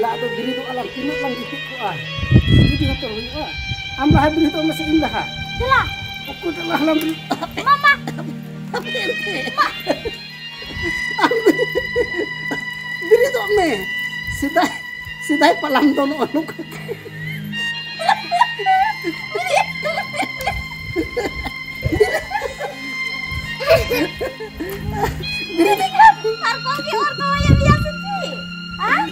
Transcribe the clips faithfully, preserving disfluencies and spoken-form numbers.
ᱞᱟᱦᱟ ᱫᱚ ᱵᱤᱨᱤᱫᱚᱜ ᱟᱞᱟᱝ, ᱛᱤᱱᱟᱹᱜ ᱞᱟᱝ ᱜᱤᱛᱤᱡ ᱠᱚᱜᱼᱟ᱾ ᱡᱩᱫᱤ ᱦᱚᱸᱛᱚ ᱦᱩᱭᱩᱜᱼᱟ᱾ ᱟᱢ ᱞᱟᱦᱟ ᱵᱤᱨᱤᱫᱚᱜ ᱢᱮᱥᱮ, ᱤᱧ ᱞᱟᱦᱟ᱾ ᱪᱟᱞᱟᱜ᱾ ᱚᱠᱚᱭᱴᱟᱜ ᱞᱟᱦᱟ ᱞᱟᱝ ᱵᱤᱨᱤᱫ? ᱢᱟᱢᱟ᱾ ᱦᱟᱯᱮ, ᱦᱟᱯᱮ᱾ ᱟᱢ ᱵᱤᱨᱤᱫᱚᱜ ᱢᱮ᱾ ᱥᱮᱫᱟᱭ, ᱥᱮᱫᱟᱭ ᱯᱟᱞᱟᱱ ᱫᱚ ᱱᱚᱜᱼᱚ ᱱᱚᱝᱠᱟ᱾ ᱵᱤᱨᱤᱫ᱾ ᱯᱟᱨᱠᱚᱢ ᱜᱮ ᱚᱨ ᱫᱚᱦᱚᱭᱮᱫ ᱢᱮᱭᱟ ᱥᱮ ᱪᱮᱫ? ᱦᱮᱸ?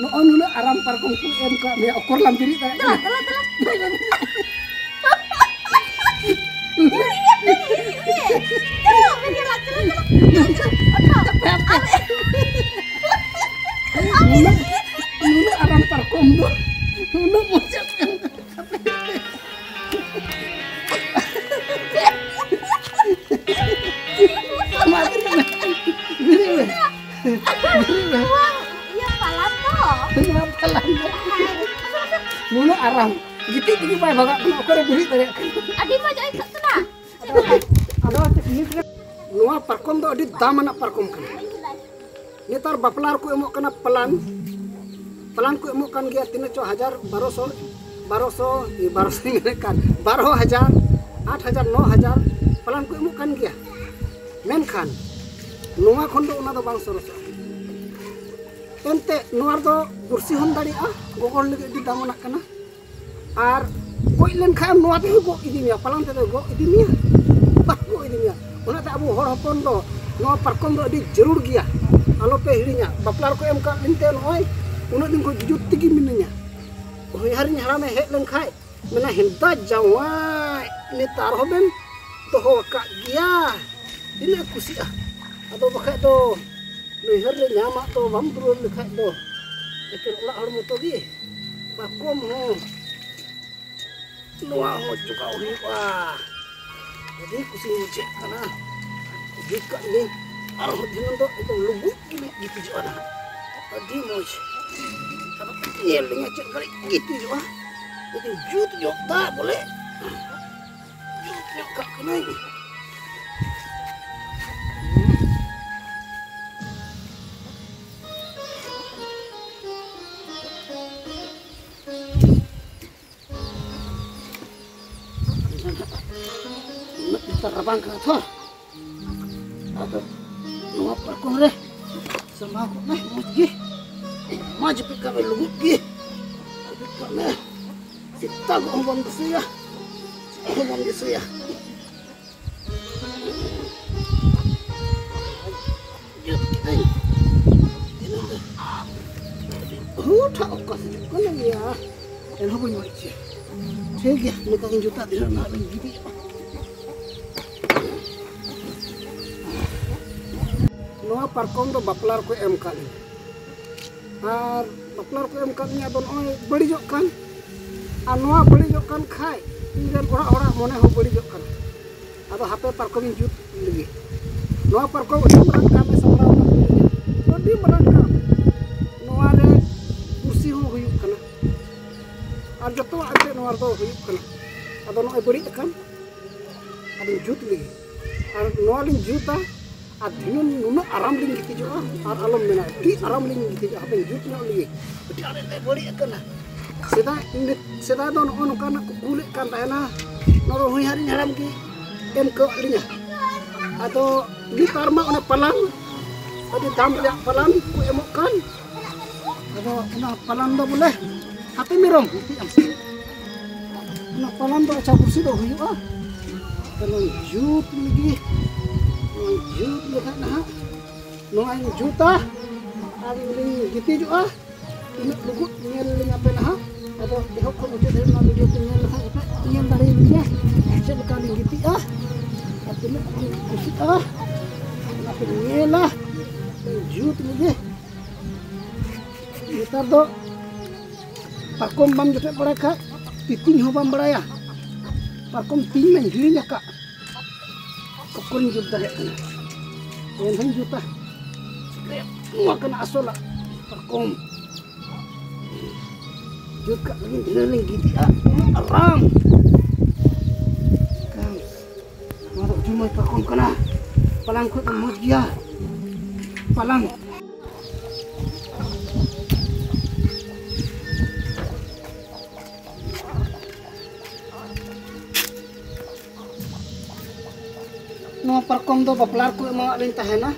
ᱱᱚᱜᱼᱚ ᱱᱩᱱᱟᱹᱜ ᱟᱨᱟᱢ ᱯᱟᱨᱠᱚᱢ ᱠᱚ ᱮᱢ ᱠᱟᱜ ᱢᱮᱭᱟ, ᱚᱠᱚᱨ ᱞᱟᱝ ᱵᱤᱨᱤᱫ ᱫᱟᱲᱮᱭᱟᱜ ᱫᱮᱞᱟ, ᱠᱟᱱᱟ? ᱫᱮᱞᱟ, ᱫᱮᱞᱟ᱾ ᱪᱚᱞᱚ, ᱢᱮᱱ ᱧᱮᱞᱟ, ᱪᱚᱞᱚ, ᱪᱚᱞᱚ, ᱪᱚᱞᱚ, ᱪᱚᱞᱚ, ᱚᱴᱷᱚ᱾ ᱦᱟᱯᱮ, ᱦᱟᱯᱮ᱾ ᱟᱢ ᱱᱩᱱᱟᱹᱜ, ᱱᱩᱱᱟᱹᱜ ᱟᱨᱟᱢ ᱯᱟᱨᱠᱚᱢ ᱫᱚ, ᱱᱩᱱᱟᱹᱜ ᱢᱚᱡᱟ᱾ ᱢᱟ ᱵᱤᱨᱤᱫ ᱢᱮ, ᱵᱤᱨᱤᱫ ᱢᱮ᱾ ᱱᱚᱣᱟ ᱤᱭᱟᱹ ᱯᱟᱞᱟᱝ ᱫᱚ᱾ ᱱᱚᱣᱟ ᱯᱟᱞᱟᱝ ᱫᱚ᱾ ᱦᱮᱸ᱾ ᱱᱩᱱᱟᱹᱜ ᱟᱨᱟᱢ᱾ ᱜᱤᱛᱤᱡ ᱛᱮᱜᱮ ᱵᱟᱭ ᱵᱷᱟᱜᱟᱜ ᱠᱟᱱᱟ, ᱚᱠᱟᱨᱮ ᱵᱮᱨᱮᱫ ᱫᱟᱲᱮᱭᱟᱜ ᱠᱟᱱᱟ᱾ ᱟᱹᱰᱤ ᱢᱚᱡᱽ ᱟᱹᱭᱠᱟᱹᱜ ᱠᱟᱱᱟ᱾ ᱟᱫᱚ, ᱟᱫᱚ ᱱᱤᱛ ᱨᱮ ᱱᱚᱣᱟ ᱯᱟᱨᱠᱚᱢ ᱫᱚ ᱟᱹᱰᱤ ᱫᱟᱢ ᱟᱱᱟᱜ ᱯᱟᱨᱠᱚᱢ ᱠᱟᱱᱟ᱾ ᱱᱮᱛᱟᱨ ᱵᱟᱯᱞᱟ ᱨᱮᱠᱚ ᱮᱢᱚᱜ ᱠᱟᱱᱟ ᱯᱟᱞᱟᱱ᱾ ᱯᱟᱞᱟᱱ ᱠᱚ ᱮᱢᱚᱜ ᱠᱟᱱ ᱜᱮᱭᱟ, ᱛᱤᱱᱟᱹᱜ ᱪᱚ ᱦᱟᱡᱟᱨ, ᱵᱟᱨᱚᱥᱚ, ᱵᱟᱨᱚᱥᱚ, ᱵᱟᱨᱚᱥᱚᱧ ᱢᱮᱱᱮᱫ ᱠᱟᱱ, ᱵᱟᱨᱚ ᱦᱟᱡᱟᱨ, ᱟᱴ ᱦᱟᱡᱟᱨ, ᱱᱚ ᱦᱟᱡᱟᱨ ᱯᱟᱞᱟᱱ ᱠᱚ ᱮᱢᱚᱜ ᱠᱟᱱ ᱜᱮᱭᱟ᱾ ᱢᱮᱱᱠᱷᱟᱱ ᱱᱚᱣᱟ ᱠᱷᱚᱱ ᱫᱚ ᱚᱱᱟ ᱫᱚ ᱵᱟᱝ ᱥᱚᱨᱚᱥᱚᱜᱼᱟ᱾ ᱮᱱᱛᱮ ᱱᱚᱣᱟ ᱨᱮᱫᱚ ᱵᱩᱨᱥᱤ ᱦᱚᱸᱢ ᱫᱟᱲᱮᱭᱟᱜᱼᱟ, ᱜᱚᱜᱚ ᱦᱚᱲ ᱞᱟᱹᱜᱤᱫ ᱟᱹᱰᱤ ᱫᱟᱢᱟᱱᱟᱜ ᱠᱟᱱᱟ᱾ ᱟᱨ ᱜᱚᱡ ᱞᱮᱱᱠᱷᱟᱱ ᱱᱚᱣᱟ ᱛᱮᱜᱮ ᱜᱚᱜ ᱤᱫᱤ ᱢᱮᱭᱟ, ᱯᱟᱞᱟᱝ ᱛᱮᱫᱚ ᱜᱚᱜ ᱤᱫᱤ ᱢᱮᱭᱟ? ᱵᱟᱝ ᱜᱚᱜ ᱤᱫᱤ ᱢᱮᱭᱟ᱾ ᱚᱱᱟᱛᱮ ᱟᱵᱚ ᱦᱚᱲ ᱦᱚᱯᱚᱱ ᱫᱚ ᱱᱚᱣᱟ ᱯᱟᱨᱠᱚᱢ ᱫᱚ ᱟᱹᱰᱤ ᱡᱟᱹᱨᱩᱲ ᱜᱮᱭᱟ, ᱟᱞᱚᱯᱮ ᱦᱤᱲᱤᱧᱟ᱾ ᱵᱟᱯᱞᱟ ᱨᱮᱠᱚ ᱮᱢ ᱠᱟᱜ ᱞᱤᱧ ᱛᱮ ᱱᱚᱜᱼᱚᱭ ᱩᱱᱟᱹᱜ ᱫᱤᱱ ᱠᱷᱚᱱ ᱡᱩᱡᱩᱫ ᱛᱮᱜᱮ ᱢᱤᱱᱟᱹᱧᱟ᱾ ᱦᱚᱧᱦᱟᱨᱤᱧ ᱦᱟᱲᱟᱢᱮ ᱦᱮᱡ ᱞᱮᱱᱠᱷᱟᱡ ᱢᱮᱱᱟ, "ᱦᱮᱸᱫᱟ ᱡᱟᱶᱟᱭ ᱱᱮᱛᱟᱨ ᱦᱚᱸᱵᱮᱱ ᱫᱚᱦᱚ ᱟᱠᱟᱫ ᱜᱮᱭᱟ", ᱛᱤᱱᱟᱹᱜ ᱮ ᱠᱩᱥᱤᱜᱼᱟ᱾ ᱟᱫᱚ ᱵᱟᱠᱷᱟᱡ ᱫᱚ ᱱᱟᱹᱭᱦᱟᱹᱨ ᱨᱮ ᱧᱟᱢᱟᱜ ᱫᱚ ᱵᱟᱢ ᱫᱩᱞᱟᱹᱲ ᱞᱮᱠᱷᱟᱡ ᱫᱚ ᱮᱠᱮᱱ ᱚᱲᱟᱜ ᱦᱚᱲ ᱢᱚᱛᱚ ᱜᱮ᱾ ᱯᱟᱨᱠᱚᱢ ᱦᱚᱸ ᱱᱚᱣᱟ ᱦᱚᱸ ᱡᱚᱜᱟᱣ ᱦᱩᱭᱩᱜᱼᱟ᱾ ᱟᱹᱰᱤ ᱠᱩᱥᱤᱧ ᱵᱩᱡᱷᱟᱹᱜ ᱠᱟᱱᱟ᱾ ᱡᱩᱛ ᱠᱟᱜ ᱞᱤᱧ᱾ ᱟᱨᱦᱚᱸ ᱫᱷᱤᱱᱟᱹᱝ ᱫᱚ ᱮᱠᱫᱚᱢ ᱞᱩᱵᱩᱜ ᱜᱮᱞᱤᱧ ᱜᱤᱛᱤᱡᱚᱜᱼᱟ ᱱᱟᱦᱟᱜ᱾ ᱟᱹᱰᱤ ᱢᱚᱡᱽ᱾ ᱟᱫᱚ ᱧᱮᱞ ᱞᱤᱧᱟ ᱪᱮᱫ ᱜᱷᱟᱹᱲᱤᱡ ᱜᱤᱛᱤᱡᱚᱜᱼᱟ᱾ ᱡᱩᱫᱤ ᱡᱩᱛ ᱧᱚᱜ ᱫᱟᱜ ᱵᱚᱞᱮ᱾ ᱡᱩᱛ ᱧᱚᱜ ᱠᱟᱜ ᱠᱟᱹᱱᱟᱹᱧ᱾ ᱨᱟᱵᱟᱝ ᱠᱟᱱᱟ ᱛᱚ᱾ ᱟᱫᱚ ᱱᱚᱣᱟ ᱯᱟᱨᱠᱚᱢ ᱨᱮ ᱥᱟᱢᱵᱟᱣ ᱠᱚᱜ ᱢᱮ ᱢᱚᱡᱽ ᱜᱮ᱾ ᱢᱟ ᱡᱟᱹᱯᱤᱫ ᱠᱟᱜ ᱢᱮ, ᱞᱩᱜᱩᱵ ᱜᱮ ᱡᱟᱹᱯᱤᱫ ᱠᱟᱜ ᱢᱮ᱾ ᱥᱮᱛᱟᱜ ᱦᱚᱸ ᱵᱟᱢ ᱫᱤᱥᱟᱹᱭᱟ, ᱥᱮᱛᱟᱜ ᱦᱚᱸ ᱵᱟᱢ ᱫᱤᱥᱟᱹᱭᱟ᱾ ᱡᱩᱛ ᱠᱤᱫᱟᱹᱧ᱾ ᱦᱩᱴ ᱦᱟᱸᱜ ᱚᱠᱟ ᱦᱤᱡᱩᱜ ᱠᱟᱱᱟ ᱭᱟ᱾ ᱮᱱᱦᱚᱸ ᱵᱟᱹᱧ ᱵᱟᱹᱲᱤᱡ ᱪᱮᱫ᱾ ᱴᱷᱤᱠ ᱜᱮᱭᱟ, ᱱᱚᱝᱠᱟ ᱜᱤᱧ ᱡᱩᱛᱟ, ᱫᱷᱤᱱᱟᱹᱱ ᱱᱟᱦᱟᱜ ᱞᱤᱧ ᱜᱤᱰᱤᱭᱟ᱾ ᱱᱚᱣᱟ ᱯᱟᱨᱠᱚᱢ ᱫᱚ ᱵᱟᱯᱞᱟ ᱨᱮᱠᱚ ᱮᱢ ᱠᱟᱜ ᱞᱤᱧᱟ᱾ ᱟᱨ ᱵᱟᱯᱞᱟ ᱨᱮᱠᱚ ᱮᱢ ᱠᱟᱜ ᱞᱤᱧᱟ, ᱟᱫᱚ ᱱᱚᱜᱼᱚᱭ ᱵᱟᱹᱲᱤᱡᱚᱜ ᱠᱟᱱ᱾ ᱟᱨ ᱱᱚᱣᱟ ᱵᱟᱹᱲᱤᱡᱚᱜ ᱠᱟᱱ ᱠᱷᱟᱡ ᱤᱧ ᱨᱮᱱ ᱚᱲᱟᱜ ᱦᱚᱲᱟᱜ ᱢᱚᱱᱮ ᱦᱚᱸ ᱵᱟᱹᱲᱤᱡᱚᱜ ᱠᱟᱱᱟ᱾ ᱟᱫᱚ ᱦᱟᱯᱮ ᱯᱟᱨᱠᱚᱢᱤᱧ ᱡᱩᱛ ᱞᱮᱜᱮ᱾ ᱱᱚᱣᱟ ᱯᱟᱨᱠᱚᱢ ᱟᱹᱰᱤ ᱢᱟᱨᱟᱝ ᱠᱟᱢᱮ ᱥᱟᱢᱵᱲᱟᱣ ᱠᱟᱜ ᱛᱟᱹᱞᱤᱧᱟ, ᱟᱹᱰᱤ ᱢᱟᱨᱟᱝ ᱠᱟᱢ᱾ ᱱᱚᱣᱟ ᱨᱮ ᱠᱩᱨᱥᱤ ᱦᱚᱸ ᱦᱩᱭᱩᱜ ᱠᱟᱱᱟ, ᱟᱨ ᱡᱚᱛᱚᱣᱟᱜ ᱮᱱᱛᱮᱫ ᱱᱚᱣᱟ ᱨᱮᱫᱚ ᱦᱩᱭᱩᱜ ᱠᱟᱱᱟ᱾ ᱟᱫᱚ ᱱᱚᱜᱼᱚᱭ ᱵᱟᱹᱲᱤᱡ ᱟᱠᱟᱱ, ᱟᱫᱚᱧ ᱡᱩᱛ ᱞᱮᱜᱮ᱾ ᱟᱨ ᱱᱚᱣᱟ ᱞᱤᱧ ᱡᱩᱛᱟ, ᱟᱨ ᱫᱷᱤᱱᱟᱹᱱ ᱱᱩᱱᱟᱹᱜ ᱟᱨᱟᱢ ᱞᱤᱧ ᱜᱤᱛᱤᱡᱚᱜᱼᱟ, ᱟᱨ ᱟᱞᱚᱢ ᱢᱮᱱᱟ, ᱟᱹᱰᱤ ᱟᱨᱟᱢ ᱞᱤᱧ ᱜᱤᱛᱤᱡᱚᱜᱼᱟ᱾ ᱦᱟᱯᱮᱧ ᱡᱩᱛ ᱧᱚᱜ ᱞᱮᱜᱮ, ᱟᱹᱰᱤ ᱟᱸᱴ ᱮ ᱵᱟᱹᱲᱤᱡ ᱟᱠᱟᱱᱟ᱾ ᱥᱮᱫᱟᱭ, ᱥᱮᱫᱟᱭ ᱫᱚ ᱱᱚᱜᱼᱚ ᱱᱚᱝᱠᱟᱱᱟᱜ ᱠᱚ ᱠᱩᱞᱮᱫ ᱠᱟᱱ ᱛᱟᱦᱮᱱᱟ, ᱱᱚᱣᱟ ᱫᱚ ᱦᱚᱧᱦᱟᱨᱤᱧ ᱦᱟᱲᱟᱢ ᱜᱮ ᱮᱢ ᱠᱟᱣᱟᱫ ᱞᱤᱧᱟ᱾ ᱟᱫᱚ ᱱᱮᱛᱟᱨ ᱢᱟ ᱚᱱᱟ ᱯᱟᱞᱟᱝ, ᱟᱹᱰᱤ ᱫᱟᱢ ᱨᱮᱭᱟᱜ ᱯᱟᱞᱟᱝ ᱠᱚ ᱮᱢᱚᱜ ᱠᱟᱱ, ᱟᱫᱚ ᱚᱱᱟ ᱯᱟᱞᱟᱝ ᱫᱚ ᱵᱚᱞᱮ, ᱦᱟᱯᱮ ᱢᱮᱨᱚᱢ, ᱜᱤᱛᱤᱡ ᱟᱢ ᱥᱮ᱾ ᱚᱱᱟ ᱯᱟᱞᱟᱝ ᱫᱚ ᱟᱪᱪᱷᱟ ᱠᱩᱨᱥᱤ ᱫᱚ ᱦᱩᱭᱩᱜᱼᱟ᱾ ᱟᱫᱚ ᱱᱚᱣᱟᱧ ᱡᱩᱛ ᱞᱮᱜᱮ, ᱱᱚᱣᱟᱧ ᱡᱩᱛ ᱞᱮᱠᱷᱟᱱ ᱱᱟᱦᱟᱜ, ᱱᱚᱣᱟᱧ ᱡᱩᱛᱟ ᱟᱨ ᱤᱧ ᱜᱤᱛᱤᱡᱚᱜᱼᱟ᱾ ᱛᱤᱱᱟᱹᱜ ᱞᱩᱜᱩᱵ ᱧᱮᱞ ᱞᱤᱧ ᱟᱯᱮ ᱱᱟᱦᱟᱜ᱾ ᱟᱫᱚ ᱮᱦᱚᱵ ᱠᱷᱚᱱ ᱢᱩᱪᱟᱹᱫ ᱫᱷᱟᱹᱵᱤᱡ ᱱᱚᱣᱟ ᱵᱷᱤᱰᱤᱭᱳ ᱯᱮ ᱧᱮᱞ ᱞᱮᱠᱷᱟᱱ ᱜᱮᱯᱮ ᱧᱮᱞ ᱫᱟᱲᱮᱭᱟᱞᱤᱧᱟ ᱪᱮᱫ ᱞᱮᱠᱟ ᱞᱤᱧ ᱜᱤᱛᱤᱡᱼᱟ ᱟᱨ ᱛᱤᱱᱟᱹᱜ ᱞᱤᱧ ᱠᱩᱥᱤᱜᱼᱟ, ᱚᱱᱟ ᱯᱮ ᱧᱮᱞᱟ᱾ ᱡᱩᱛ ᱞᱮᱜᱮ᱾ ᱱᱮᱛᱟᱨ ᱫᱚ ᱯᱟᱨᱠᱚᱢ ᱵᱟᱢ ᱡᱚᱴᱮᱫ ᱵᱟᱲᱟᱭ ᱠᱷᱟᱡ ᱛᱤᱛᱤᱧ ᱦᱚᱸ ᱵᱟᱢ ᱵᱟᱲᱟᱭᱟ᱾ ᱯᱟᱨᱠᱚᱢ ᱛᱤᱧ ᱢᱟᱧ ᱦᱤᱲᱤᱧ ᱟᱠᱟᱫ, ᱚᱠᱚᱨᱤᱧ ᱡᱩᱛ ᱫᱟᱲᱮᱭᱟᱜ ᱠᱟᱱᱟ᱾ ᱮᱱᱦᱚᱸᱧ ᱡᱩᱛᱟ᱾ ᱱᱚᱣᱟ ᱠᱟᱱᱟ ᱟᱥᱚᱞᱟᱜ ᱯᱟᱨᱠᱚᱢ᱾ ᱡᱩᱛ ᱠᱟᱜ ᱞᱟᱹᱜᱤᱫ ᱫᱷᱤᱱᱟᱹᱝ ᱞᱤᱧ ᱜᱤᱛᱤᱡᱼᱟ᱾ ᱩᱱᱟᱹᱜ ᱟᱨᱟᱢ᱾ ᱱᱚᱣᱟ ᱫᱚ ᱟᱹᱰᱤ ᱢᱚᱡᱽ ᱯᱟᱨᱠᱚᱢ ᱠᱟᱱᱟ᱾ ᱯᱟᱞᱟᱝ ᱠᱷᱚᱡ ᱫᱚ ᱢᱚᱡᱽ ᱜᱮᱭᱟ᱾ ᱯᱟᱞᱟᱝ᱾ ᱱᱚᱣᱟ ᱯᱟᱨᱠᱚᱢ ᱫᱚ ᱵᱟᱯᱞᱟ ᱨᱮᱠᱚ ᱮᱢᱟᱣᱟᱫ ᱞᱤᱧ ᱛᱟᱦᱮᱱᱟ᱾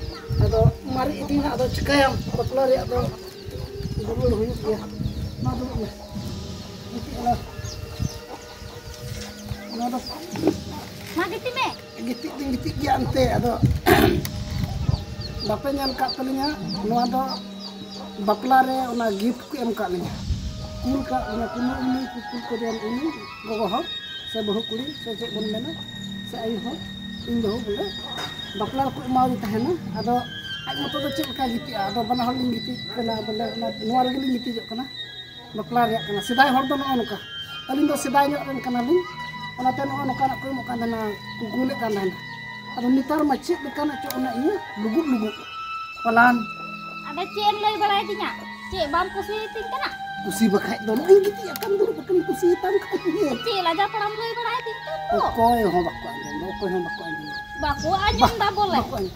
ᱟᱫᱚ ᱢᱟᱨᱮ ᱤᱫᱤᱭᱮᱱᱟ, ᱟᱫᱚ ᱪᱤᱠᱟᱹᱭᱟᱢ, ᱵᱟᱯᱞᱟ ᱨᱮᱭᱟᱜ ᱫᱚ ᱫᱩᱞᱟᱹᱲ ᱦᱩᱭᱩᱜ ᱜᱮᱭᱟ᱾ ᱢᱟ ᱫᱩᱲᱩᱵ ᱢᱮ, ᱜᱤᱛᱤᱡ ᱮᱱᱟ᱾ ᱱᱚᱣᱟ ᱫᱚ ᱢᱟ ᱜᱤᱛᱤᱡ ᱢᱮ᱾ ᱜᱤᱛᱤᱡ ᱫᱚᱧ ᱜᱤᱛᱤᱡ ᱜᱮᱭᱟ ᱮᱱᱛᱮ, ᱟᱫᱚ ᱵᱟᱯᱮ ᱧᱮᱞ ᱠᱟᱜ ᱛᱟᱹᱞᱤᱧᱟ᱾ ᱱᱚᱣᱟ ᱫᱚ ᱵᱟᱯᱞᱟ ᱨᱮ ᱚᱱᱟ ᱜᱤᱯᱷᱴ ᱠᱚ ᱮᱢ ᱠᱟᱜ ᱞᱤᱧᱟ, ᱠᱩᱞ ᱠᱟᱜ ᱞᱤᱧᱟ ᱠᱚ, ᱩᱱᱤ ᱠᱚ ᱠᱩᱞ ᱠᱟᱫᱮᱭᱟ, ᱩᱱᱤ ᱜᱚᱜᱚ ᱦᱚᱲ ᱥᱮ ᱵᱟᱹᱦᱩ ᱠᱩᱲᱤ ᱥᱮ ᱪᱮᱫ ᱵᱚᱱ ᱢᱮᱱᱟ, ᱥᱮ ᱟᱭᱳ ᱦᱚᱲ, ᱤᱧ ᱵᱟᱹᱦᱩ ᱵᱚᱞᱮ ᱵᱟᱯᱞᱟ ᱨᱮᱠᱚ ᱮᱢᱟᱣᱟᱫᱮ ᱛᱟᱦᱮᱱᱟ᱾ ᱟᱫᱚ ᱟᱡ ᱢᱚᱛᱚ ᱫᱚ ᱪᱮᱫ ᱞᱮᱠᱟᱭ ᱜᱤᱛᱤᱡᱼᱟ? ᱟᱫᱚ ᱵᱟᱱᱟ ᱦᱚᱲ ᱞᱤᱧ ᱜᱤᱛᱤᱡ ᱠᱟᱱᱟ, ᱵᱚᱞᱮ ᱚᱱᱟ, ᱱᱚᱣᱟ ᱨᱮᱜᱮ ᱞᱤᱧ ᱜᱤᱛᱤᱡᱚᱜ ᱠᱟᱱᱟ᱾ ᱵᱟᱯᱞᱟ ᱨᱮᱭᱟᱜ ᱠᱟᱱᱟ᱾ ᱥᱮᱫᱟᱭ ᱦᱚᱲ ᱫᱚ ᱱᱚᱜᱼᱚ ᱱᱚᱝᱠᱟ, ᱟᱹᱞᱤᱧ ᱫᱚ ᱥᱮᱫᱟᱭ ᱧᱚᱜ ᱨᱮᱱ ᱠᱟᱱᱟᱞᱤᱧ, ᱚᱱᱟᱛᱮ ᱱᱚᱜᱼᱚ ᱱᱚᱝᱠᱟᱱᱟᱜ ᱠᱚ ᱮᱢᱚᱜ ᱠᱟᱱ ᱛᱟᱦᱮᱱᱟ, ᱠᱚ ᱜᱳᱞᱮᱫ ᱠᱟᱱ ᱛᱟᱦᱮᱱᱟ᱾ ᱟᱫᱚ ᱱᱮᱛᱟᱨ ᱢᱟ ᱪᱮᱫ ᱞᱮᱠᱟᱱᱟᱜ ᱪᱚ ᱚᱱᱟ ᱤᱭᱟᱹ ᱞᱩᱜᱩᱫ ᱞᱩᱜᱩᱫ ᱯᱟᱞᱟᱱ᱾ ᱟᱫᱚ ᱪᱮᱫ ᱮᱢ ᱞᱟᱹᱭ ᱵᱟᱲᱟᱭ ᱛᱤᱧᱟ? ᱪᱮᱫ ᱵᱟᱢ ᱠᱩᱥᱤᱭᱟᱛᱤᱧ ᱠᱟᱱᱟ? ᱠᱩᱥᱤ ᱵᱟᱠᱷᱟᱡ ᱫᱚ ᱱᱚᱜᱼᱚᱭ ᱜᱤᱛᱤᱡ ᱟᱠᱟᱱ ᱫᱩᱲᱩᱵ ᱟᱠᱟᱱ ᱠᱩᱥᱤᱭᱟᱛᱟᱢ ᱠᱷᱟᱡ ᱜᱮ᱾ ᱪᱮᱫ ᱞᱟᱡᱟ ᱯᱟᱲᱟᱢ ᱞᱟᱹᱭ ᱵᱟᱲᱟᱭ ᱛᱤᱧ ᱠᱟᱱ ᱫᱚ? ᱚᱠᱚᱭ ᱦᱚᱸ ᱵᱟᱠᱚ ᱟᱸᱡᱚᱢ ᱫᱟ, ᱚᱠᱚᱭ ᱦᱚᱸ ᱵᱟᱠᱚ ᱟᱸᱡᱚᱢ ᱫᱟ᱾ ᱵᱟᱠᱚ ᱟᱸᱡᱚᱢ ᱫᱟ ᱵᱚᱞᱮ? ᱵᱟᱠᱚ ᱟᱸᱡᱚᱢ᱾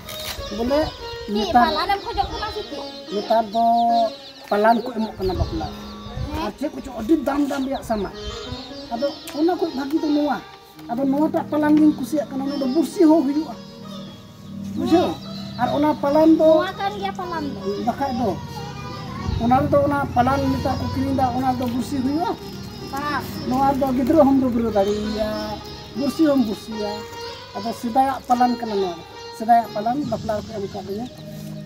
ᱵᱚᱞᱮ ᱪᱮᱫ ᱱᱮᱛᱟᱨ, ᱯᱟᱞᱟᱱ ᱮᱢ ᱠᱷᱚᱡᱚᱜ ᱠᱟᱱᱟ ᱥᱮ ᱪᱮᱫ? ᱱᱮᱛᱟᱨ ᱫᱚ ᱯᱟᱞᱟᱱ ᱠᱚ ᱮᱢᱚᱜ ᱠᱟᱱᱟ ᱵᱟᱯᱞᱟ ᱨᱮ᱾ ᱦᱮᱸ? ᱟᱨ ᱪᱮᱫ ᱠᱚᱪᱚ ᱟᱹᱰᱤ ᱫᱟᱢ ᱫᱟᱢ ᱨᱮᱭᱟᱜ ᱥᱟᱢᱟᱱ᱾ ᱟᱫᱚ ᱚᱱᱟ ᱠᱷᱚᱡ ᱵᱷᱟᱹᱜᱤ ᱫᱚ ᱱᱚᱣᱟ᱾ ᱟᱫᱚ ᱱᱚᱣᱟᱴᱟᱜ ᱯᱟᱞᱟᱱ ᱜᱤᱧ ᱠᱩᱥᱤᱭᱟᱜ ᱠᱟᱱᱟ, ᱚᱱᱟ ᱫᱚ ᱵᱩᱨᱥᱤ ᱦᱚᱸ ᱦᱩᱭᱩᱜᱼᱟ᱾ ᱵᱩᱡᱷᱟᱹᱣ? ᱦᱮᱸ᱾ ᱟᱨ ᱚᱱᱟ ᱯᱟᱞᱟᱱ ᱫᱚ ᱱᱚᱣᱟ ᱠᱟᱱ ᱜᱮᱭᱟ ᱯᱟᱞᱟᱱ ᱫᱚ᱾ ᱵᱟᱠᱷᱟᱡ ᱫᱚ᱾ ᱚᱱᱟ ᱨᱮᱫᱚ ᱚᱱᱟ ᱯᱟᱞᱟᱱ ᱱᱮᱛᱟᱨ ᱠᱚ ᱠᱤᱨᱤᱧ ᱫᱟ, ᱚᱱᱟ ᱨᱮᱫᱚ ᱵᱩᱨᱥᱤ ᱦᱩᱭᱩᱜᱼᱟ᱾ ᱵᱟᱝ᱾ ᱱᱚᱣᱟ ᱨᱮᱫᱚ ᱜᱤᱫᱽᱨᱟᱹ ᱦᱚᱸᱢ ᱰᱟᱹᱵᱽᱨᱟᱹ ᱫᱟᱲᱮᱭᱟᱭᱟ, ᱵᱩᱨᱥᱤ ᱦᱚᱸᱢ ᱵᱩᱨᱥᱤᱭᱟ᱾ ᱟᱫᱚ ᱥᱮᱫᱟᱭᱟᱜ ᱯᱟᱞᱟᱱ ᱠᱟᱱᱟ ᱱᱚᱣᱟ ᱫᱚ᱾ ᱥᱮᱫᱟᱭᱟᱜ ᱯᱟᱞᱟᱱ ᱵᱟᱯᱞᱟ ᱨᱮᱠᱚ ᱮᱢ ᱠᱟᱫ ᱞᱤᱧᱟ᱾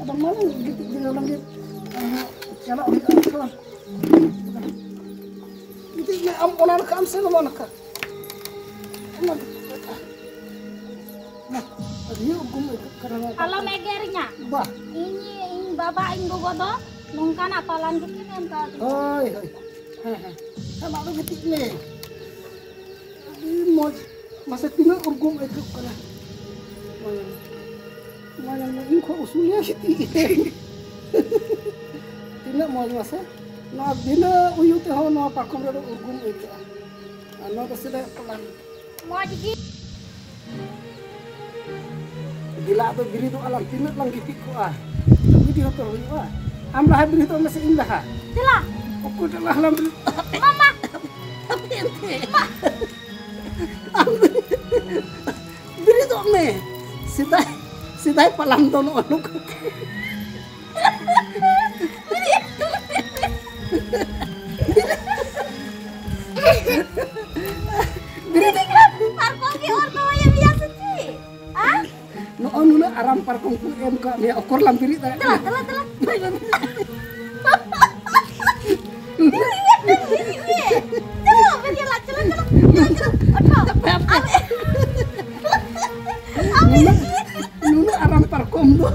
ᱟᱫᱚ ᱢᱟ ᱜᱤᱛᱤᱡ ᱡᱤᱨᱟᱹᱣ ᱞᱟᱹᱜᱤᱫ ᱟᱨᱦᱚᱸ ᱪᱟᱞᱟᱜ ᱦᱩᱭᱩᱜᱼᱟ ᱛᱚ᱾ ᱜᱤᱛᱤᱡ ᱢᱮ ᱟᱢ, ᱚᱱᱟ ᱱᱟᱠᱷᱟ ᱟᱢ ᱥᱮ ᱱᱚᱣᱟ ᱱᱟᱠᱷᱟ᱾ ᱚᱱᱟ ᱱᱟᱠᱷᱟ᱾ ᱢᱟ, ᱟᱹᱰᱤ ᱩᱜᱩᱢ ᱟᱹᱭᱠᱟᱹᱜ ᱠᱟᱱᱟ ᱱᱚᱣᱟ ᱟᱞᱚᱢ ᱠᱟᱛᱷᱟ᱾ ᱮᱜᱮᱨᱤᱧᱟ᱾ ᱵᱟ᱾ ᱤᱧ, ᱤᱧ ᱵᱟᱵᱟ, ᱤᱧ ᱜᱚᱜᱚ ᱫᱚ ᱱᱚᱝᱠᱟᱱᱟᱜ ᱯᱟᱞᱟᱱ ᱜᱮᱠᱤᱱ ᱮᱢ ᱠᱟᱣᱫᱤᱧᱟ᱾ ᱦᱳᱭ, ᱦᱳᱭ᱾ ᱦᱮᱸ, ᱦᱮᱸ᱾ ᱦᱮᱸ, ᱢᱟ ᱟᱫᱚ ᱜᱤᱛᱤᱡ ᱢᱮ᱾ ᱟᱹᱰᱤ ᱢᱚᱡᱽ᱾ ᱢᱟᱥᱮ ᱛᱤᱱᱟᱹᱜ ᱩᱨᱜᱩᱢ ᱟᱹᱭᱠᱟᱹᱜ ᱠᱟᱱᱟ᱾ ᱢᱟ ᱧᱮᱞ ᱢᱮ᱾ ᱢᱟ ᱧᱮᱞ ᱢᱮ, ᱤᱧ ᱠᱷᱚᱱ ᱩᱥᱩᱞ ᱜᱮᱭᱟ ᱜᱤᱛᱤᱡ᱾ ᱛᱤᱱᱟᱹᱜ ᱢᱚᱡᱽ ᱢᱟᱥᱮ᱾ ᱱᱚᱣᱟ ᱵᱤᱱᱟᱹ ᱩᱭᱩ ᱛᱮᱦᱚᱸ ᱱᱚᱣᱟ ᱯᱟᱨᱠᱚᱢ ᱨᱮᱫᱚ ᱩᱨᱜᱩᱢ ᱟᱹᱭᱠᱟᱹᱜᱼᱟ᱾ ᱟᱨ ᱱᱚᱣᱟ ᱫᱚ ᱥᱮᱫᱟᱭᱟᱜ ᱯᱟᱞᱟᱝ᱾ ᱢᱚᱡᱽ ᱜᱮ᱾ ᱫᱮᱞᱟ ᱟᱫᱚ ᱵᱤᱨᱤᱫᱚᱜ ᱟᱞᱟᱝ, ᱛᱤᱱᱟᱹᱜ ᱞᱟᱝ ᱜᱤᱛᱤᱡ ᱠᱚᱜᱼᱟ? ᱵᱤᱨᱤᱫ ᱦᱚᱸᱛᱚ ᱦᱩᱭᱩᱜᱼᱟ᱾ ᱟᱢ ᱞᱟᱦᱟ ᱵᱤᱨᱤᱫᱚᱜ ᱢᱮᱥᱮ, ᱤᱧ ᱞᱟᱦᱟ᱾ ᱫᱮᱞᱟ᱾ ᱚᱠᱚᱭᱴᱟᱜ ᱞᱟᱦᱟ ᱞᱟᱝ ᱵᱤᱨᱤᱫ? ᱢᱟᱢᱟ᱾ ᱦᱟᱯᱮ ᱮᱱᱛᱮ᱾ ᱟᱢ ᱵᱤᱨᱤᱫᱚᱜ ᱢᱮ᱾ ᱥᱮᱫᱟᱭ, ᱥᱮᱫᱟᱭ ᱯᱟᱞᱟᱱ ᱫᱚ ᱱᱚᱜᱼᱚ ᱱᱚᱝᱠᱟ᱾ ᱵᱤᱨᱤᱫ ᱢᱮ᱾ ᱯᱟᱨᱠᱚᱢ ᱜᱮ ᱚᱨ ᱫᱚᱦᱚᱭᱮᱫ ᱢᱮᱭᱟ ᱥᱮ ᱪᱮᱫ? ᱦᱮᱸ? ᱱᱚᱜᱼᱚ ᱱᱩᱱᱟᱹᱜ ᱟᱨᱟᱢ ᱯᱟᱨᱠᱚᱢ ᱠᱚ ᱮᱢ ᱠᱟᱜ ᱢᱮᱭᱟ, ᱚᱠᱚᱨ ᱞᱟᱢ ᱵᱤᱨᱤᱫ ᱫᱟᱲᱮᱭᱟᱜ ᱫᱮᱞᱟ, ᱠᱟᱱᱟ? ᱫᱮᱞᱟ, ᱫᱮᱞᱟ᱾ ᱪᱚᱞᱚ, ᱵᱮᱴᱤ, ᱞᱟᱡ ᱪᱚᱞᱚ, ᱪᱚᱞᱚ, ᱪᱚᱞᱚ, ᱪᱚᱞᱚ, ᱚᱴᱷᱚ᱾ ᱦᱟᱯᱮ, ᱦᱟᱯᱮ᱾ ᱟᱢ, ᱟᱢ, ᱱᱩᱱᱟᱹᱜ, ᱱᱩᱱᱟᱹᱜ ᱟᱨᱟᱢ ᱯᱟᱨᱠᱚᱢ ᱫᱚ,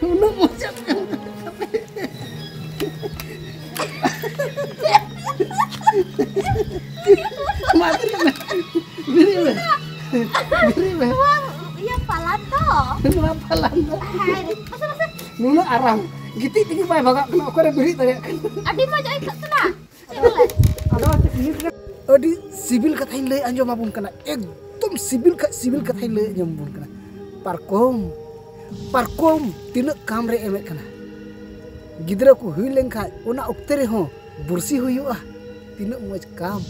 ᱱᱩᱱᱟᱹᱜ ᱢᱚᱡᱽ ᱮᱢ ᱮᱢ ᱠᱟᱜ ᱢᱮᱭᱟ᱾ ᱢᱟ ᱵᱮᱨᱮᱫ ᱢᱮ, ᱵᱮᱨᱮᱫ ᱢᱮ, ᱵᱮᱨᱮᱫ ᱢᱮ᱾ ᱱᱚᱣᱟ ᱤᱭᱟᱹ ᱯᱟᱞᱟᱱ ᱫᱚ᱾ ᱱᱚᱣᱟ ᱯᱟᱞᱟᱱ ᱫᱚ᱾ ᱦᱮᱸ, ᱢᱟᱥᱮ, ᱢᱟᱥᱮ᱾ ᱱᱩᱱᱟᱹᱜ ᱟᱨᱟᱢ, ᱜᱤᱛᱤᱡ ᱛᱮᱜᱮ ᱵᱟᱭ ᱵᱷᱟᱜᱟᱜ ᱠᱟᱱᱟ, ᱚᱠᱟᱨᱮ ᱵᱮᱨᱮᱫ ᱫᱟᱲᱮᱭᱟᱜ ᱠᱟᱱᱟ᱾ ᱟᱹᱰᱤ ᱢᱚᱡᱽ ᱟᱹᱭᱠᱟᱹᱜ ᱠᱟᱱᱟ᱾ ᱪᱮᱫ ᱵᱚᱞᱮ? ᱟᱹᱰᱤ ᱥᱤᱵᱤᱞ ᱠᱟᱛᱷᱟᱧ ᱞᱟᱹᱭ ᱟᱸᱡᱚᱢ ᱟᱵᱚᱱ ᱠᱟᱱᱟ, ᱮᱠᱫᱚᱢ ᱥᱤᱵᱤᱞ ᱠᱷᱟᱡ ᱥᱤᱵᱤᱞ ᱠᱟᱛᱷᱟᱧ ᱞᱟᱹᱭ ᱟᱸᱡᱚᱢ ᱟᱵᱚᱱ ᱠᱟᱱᱟ᱾ ᱯᱟᱨᱠᱚᱢ, ᱯᱟᱨᱠᱚᱢ ᱛᱤᱱᱟᱹᱜ ᱠᱟᱢ ᱨᱮ ᱮᱢᱮᱫ ᱠᱟᱱᱟ᱾ ᱜᱤᱫᱽᱨᱟᱹ ᱠᱚ ᱦᱩᱭ ᱞᱮᱱᱠᱷᱟᱡ ᱚᱱᱟ ᱚᱠᱛᱮ ᱨᱮᱦᱚᱸ ᱵᱩᱨᱥᱤ ᱦᱩᱭᱩᱜᱼᱟ, ᱛᱤᱱᱟᱹᱜ ᱢᱚᱡᱽ ᱠᱟᱢ᱾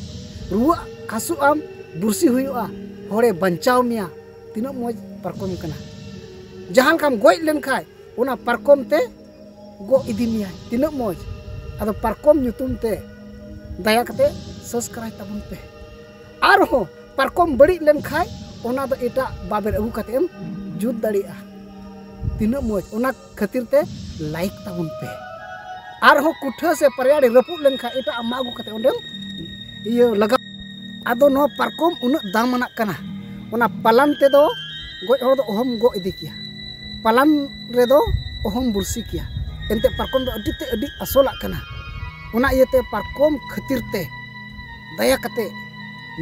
ᱨᱩᱣᱟᱹᱜ ᱦᱟᱹᱥᱩᱜ ᱟᱢ, ᱵᱩᱨᱥᱤ ᱦᱩᱭᱩᱜᱼᱟ, ᱦᱚᱲᱮ ᱵᱟᱧᱪᱟᱣ ᱢᱮᱭᱟ, ᱛᱤᱱᱟᱹᱜ ᱢᱚᱡᱽ ᱯᱟᱨᱠᱚᱢ ᱠᱟᱱᱟ᱾ ᱡᱟᱦᱟᱸ ᱞᱮᱠᱟᱢ ᱜᱚᱡ ᱞᱮᱱᱠᱷᱟᱡ ᱚᱱᱟ ᱯᱟᱨᱠᱚᱢ ᱛᱮ ᱜᱚᱜ ᱤᱫᱤ ᱢᱮᱭᱟᱭ, ᱛᱤᱱᱟᱹᱜ ᱢᱚᱡᱽ᱾ ᱟᱫᱚ ᱯᱟᱨᱠᱚᱢ ᱧᱩᱛᱩᱢ ᱛᱮ ᱫᱟᱭᱟ ᱠᱟᱛᱮ subscribe ᱛᱟᱵᱚᱱ ᱯᱮ᱾ ᱟᱨᱦᱚᱸ ᱯᱟᱨᱠᱚᱢ ᱵᱟᱹᱲᱤᱡ ᱞᱮᱱᱠᱷᱟᱡ ᱚᱱᱟ ᱫᱚ ᱮᱴᱟᱜ ᱵᱟᱵᱮᱨ ᱟᱹᱜᱩ ᱠᱟᱛᱮ ᱮᱢ ᱡᱩᱛ ᱫᱟᱲᱮᱭᱟᱜᱼᱟ, ᱛᱤᱱᱟᱹᱜ ᱢᱚᱡᱽ᱾ ᱚᱱᱟ ᱠᱷᱟᱹᱛᱤᱨ ᱛᱮ like ᱛᱟᱵᱚᱱ ᱯᱮ᱾ ᱟᱨᱦᱚᱸ ᱠᱩᱴᱷᱟᱹ ᱥᱮ ᱯᱟᱨᱭᱟᱲᱤ ᱨᱟᱹᱯᱩᱫ ᱞᱮᱱᱠᱷᱟᱡ ᱮᱴᱟᱜ ᱟᱜ ᱢᱟ ᱟᱹᱜᱩ ᱠᱟᱛᱮ ᱚᱸᱰᱮᱢ ᱤᱭᱟᱹ ᱞᱟᱜᱟᱣ᱾ ᱟᱫᱚ ᱱᱚᱣᱟ ᱯᱟᱨᱠᱚᱢ ᱩᱱᱟᱹᱜ ᱫᱟᱢ ᱟᱱᱟᱜ ᱠᱟᱱᱟ, ᱚᱱᱟ ᱯᱟᱞᱟᱱ ᱛᱮᱫᱚ ᱜᱚᱡ ᱦᱚᱲ ᱫᱚ ᱚᱦᱚᱢ ᱜᱚᱜ ᱤᱫᱤ ᱠᱮᱭᱟ, ᱯᱟᱞᱟᱱ ᱨᱮᱫᱚ ᱚᱦᱚᱢ ᱵᱩᱨᱥᱤ ᱠᱮᱭᱟ᱾ ᱮᱱᱛᱮᱫ ᱯᱟᱨᱠᱚᱢ ᱫᱚ ᱟᱹᱰᱤ ᱛᱮ ᱟᱹᱰᱤ ᱟᱥᱚᱞᱟᱜ ᱠᱟᱱᱟ᱾ ᱚᱱᱟ ᱤᱭᱟᱹᱛᱮ ᱯᱟᱨᱠᱚᱢ ᱠᱷᱟᱹᱛᱤᱨ ᱛᱮ ᱫᱟᱭᱟ ᱠᱟᱛᱮ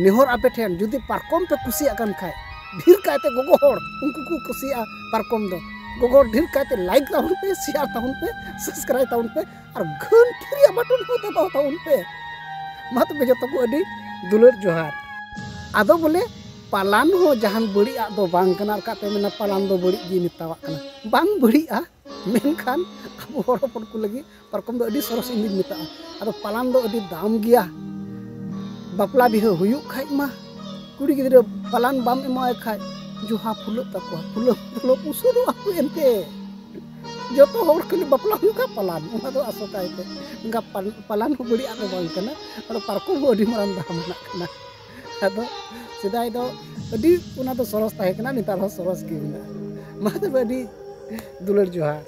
ᱱᱮᱦᱚᱨ ᱟᱯᱮ ᱴᱷᱮᱱ, ᱡᱩᱫᱤ ᱯᱟᱨᱠᱚᱢ ᱯᱮ ᱠᱩᱥᱤᱭᱟᱜ ᱠᱟᱱ ᱠᱷᱟᱡ, ᱰᱷᱮᱨ ᱠᱟᱭᱛᱮ ᱜᱚᱜᱚ ᱦᱚᱲ ᱩᱱᱠᱩ ᱠᱚ ᱠᱩᱥᱤᱭᱟᱜᱼᱟ ᱯᱟᱨᱠᱚᱢ ᱫᱚ, ᱜᱚᱜᱚ ᱦᱚᱲ ᱰᱷᱮᱨ ᱠᱟᱭᱛᱮ like ᱛᱟᱵᱚᱱ ᱯᱮ, share ᱛᱟᱵᱚᱱ ᱯᱮ, subscribe ᱛᱟᱵᱚᱱ ᱯᱮ, ᱟᱨ ᱜᱷᱟᱹᱱᱴᱤ ᱨᱮᱭᱟᱜ button ᱦᱚᱸ ᱫᱟᱵᱟᱣ ᱛᱟᱵᱚᱱ ᱯᱮ᱾ ᱢᱟ ᱛᱚᱵᱮ ᱡᱚᱛᱚ ᱠᱚ ᱟᱹᱰᱤ ᱫᱩᱞᱟᱹᱲ ᱡᱚᱦᱟᱨ᱾ ᱟᱫᱚ ᱵᱚᱞᱮ ᱯᱟᱞᱟᱱ ᱦᱚᱸ ᱡᱟᱦᱟᱱ ᱵᱟᱹᱲᱤᱡ ᱟᱜ ᱫᱚ ᱵᱟᱝ ᱠᱟᱱᱟ, ᱟᱨ ᱠᱟᱛᱮ ᱢᱮᱱᱟ ᱯᱟᱞᱟᱱ ᱫᱚ ᱵᱟᱹᱲᱤᱡ ᱜᱮ ᱢᱮᱛᱟᱣᱟᱜ ᱠᱟᱱᱟ, ᱵᱟᱝ ᱵᱟᱹᱲᱤᱡᱼᱟ᱾ ᱢᱮᱱᱠᱷᱟᱱ ᱟᱵᱚ ᱦᱚᱲ ᱦᱚᱯᱚᱱ ᱠᱚ ᱞᱟᱹᱜᱤᱫ ᱯᱟᱨᱠᱚᱢ ᱫᱚ ᱟᱹᱰᱤ ᱥᱚᱨᱚᱥ ᱤᱧ ᱫᱩᱧ ᱢᱮᱛᱟᱜᱼᱟ᱾ ᱟᱫᱚ ᱯᱟᱞᱟᱱ ᱫᱚ ᱟᱹᱰᱤ ᱫᱟᱢ ᱜᱮᱭᱟ᱾ ᱵᱟᱯᱞᱟ ᱵᱤᱦᱟᱹ ᱦᱩᱭᱩᱜ ᱠᱷᱟᱡ ᱢᱟ ᱠᱩᱲᱤ ᱜᱤᱫᱽᱨᱟᱹ ᱯᱟᱞᱟᱱ ᱵᱟᱢ ᱮᱢᱟᱣᱟᱭ ᱠᱷᱟᱡ ᱡᱚᱦᱟ ᱯᱷᱩᱞᱟᱹᱜ ᱛᱟᱠᱚᱣᱟ, ᱯᱷᱩᱞᱟᱹᱣ ᱯᱷᱩᱞᱟᱹᱣ ᱯᱩᱥᱟᱹᱫᱚᱜᱼᱟ ᱠᱚ ᱮᱱᱛᱮ᱾ ᱡᱚᱛᱚ ᱦᱚᱲ ᱠᱷᱟᱹᱞᱤ ᱵᱟᱯᱞᱟ ᱦᱩᱭᱩᱜ ᱠᱷᱟᱱ ᱯᱟᱞᱟᱱ, ᱚᱱᱟ ᱫᱚ ᱟᱥᱚᱠᱟᱭ ᱛᱮ᱾ ᱚᱱᱠᱟ ᱯᱟᱞ- ᱯᱟᱞᱟᱱ ᱦᱚᱸ ᱵᱟᱹᱲᱤᱡᱟᱜ ᱫᱚ ᱵᱟᱝ ᱠᱟᱱᱟ, ᱟᱫᱚ ᱯᱟᱨᱠᱚᱢ ᱦᱚᱸ ᱟᱹᱰᱤ ᱢᱟᱨᱟᱝ ᱫᱟᱢ ᱨᱮᱱᱟᱜ ᱠᱟᱱᱟ᱾ ᱟᱫᱚ ᱥᱮᱫᱟᱭ ᱫᱚ ᱟᱹᱰᱤ ᱚᱱᱟ ᱫᱚ ᱥᱚᱨᱚᱥ ᱛᱟᱦᱮᱸ ᱠᱟᱱᱟ, ᱱᱮᱛᱟᱨ ᱦᱚᱸ ᱥᱚᱨᱚᱥ ᱜᱮ ᱢᱮᱱᱟᱜᱼᱟ᱾ ᱢᱟ ᱛᱚᱵᱮ ᱟᱹᱰᱤ ᱫᱩᱞᱟᱹᱲ ᱡᱚᱦᱟᱨ᱾